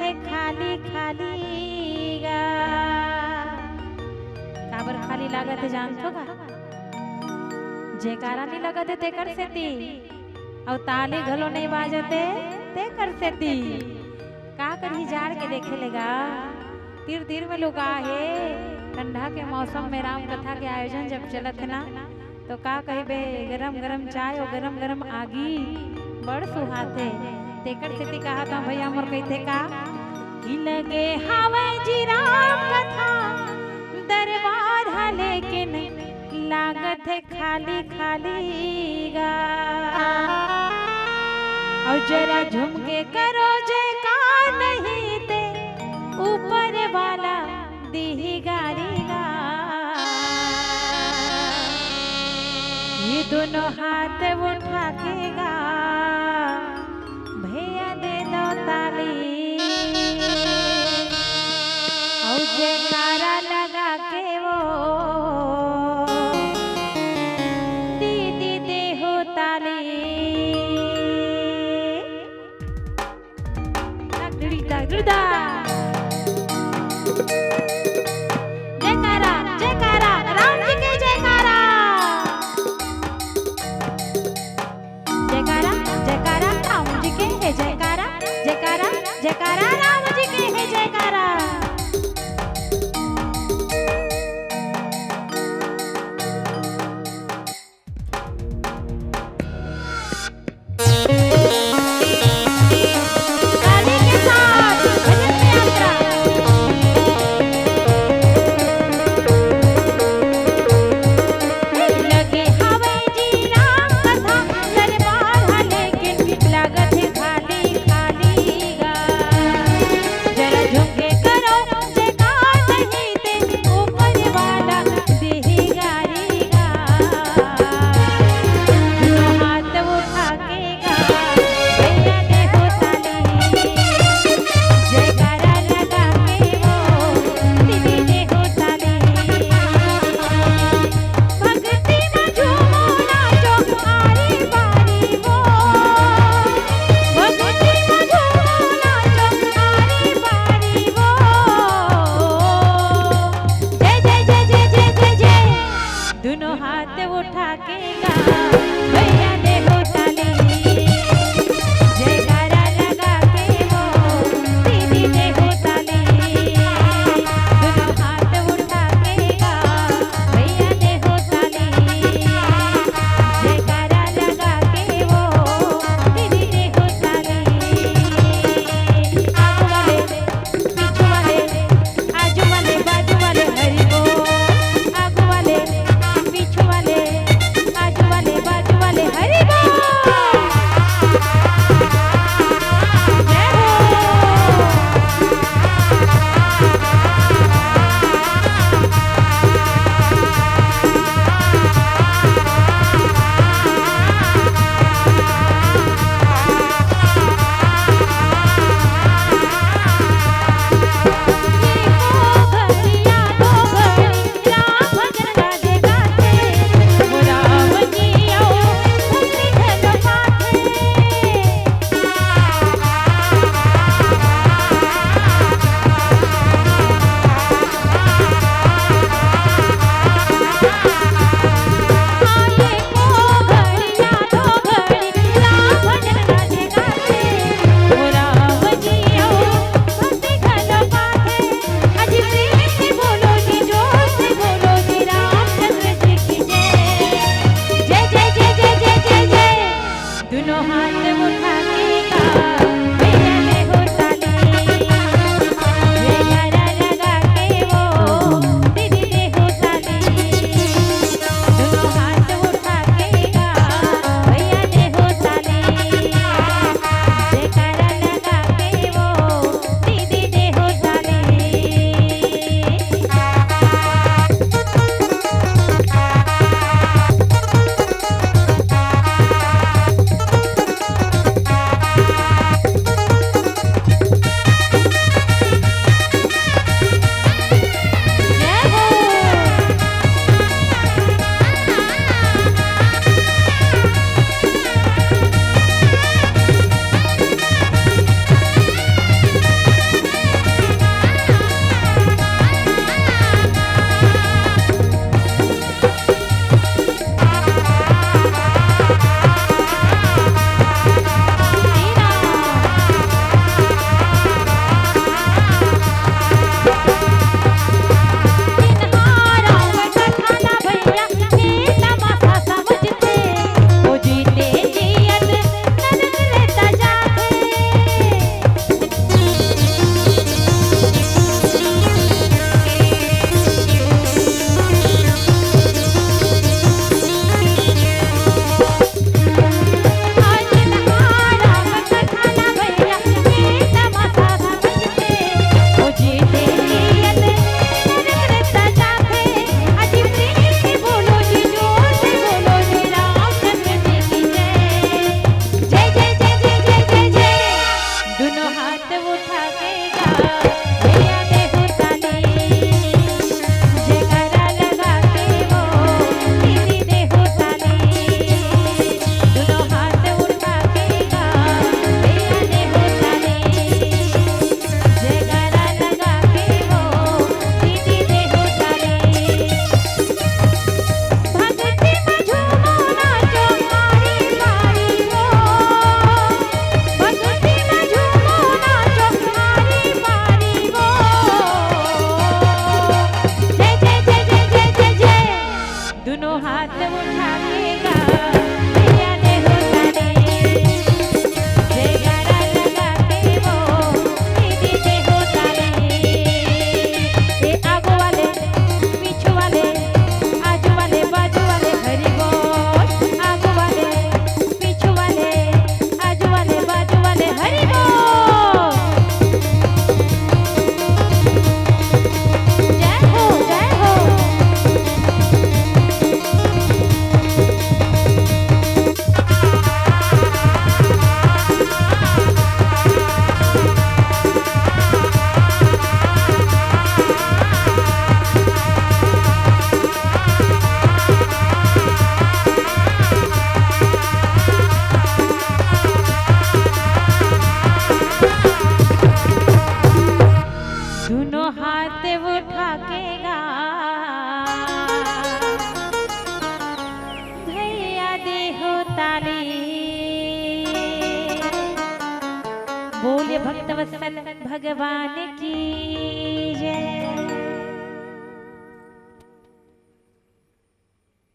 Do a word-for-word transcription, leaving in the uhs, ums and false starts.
लागथे खाली खाली गा। काबर खाली लागत हे जानथो का? जयकारा नहीं लगत हे तेकर सेती, अउ ताली घलो नहीं बाजत हे तेकर सेती। का करही जाड़ के देखे ले गा, तीर तीर में लुका हे। ठंडा के मौसम में राम कथा के आयोजन जब चलत हे ना, तो का कहिबे, गरम गरम चाय अउ गरम गरम आगी बड़ सुहाथे। तेकर सेती कहा था भैया मोर कहिथे का, कि लगे हावय जी राम कथा दरबार ह, लेकिन लागत हे खाली खाली गा। अउ जरा झुम के करो जयकार, नहीं ते ऊपर वाला दिही गारी गा। ये दोनों हाथ उठा के गा, भैया दे दो ताली। अउ जयकारा लगा के वो दीदी दे हो ताली। धक धड़ी धक धड़ी धा। जयकारा, जयकारा, राम जी के जयकारा। जयकारा, जयकारा, राम जी के हे जयकारा। जयकारा, जयकारा, राम जी के हे जयकारा। ताली के साथ भजन में भक्तवत्सल भगवान की जय।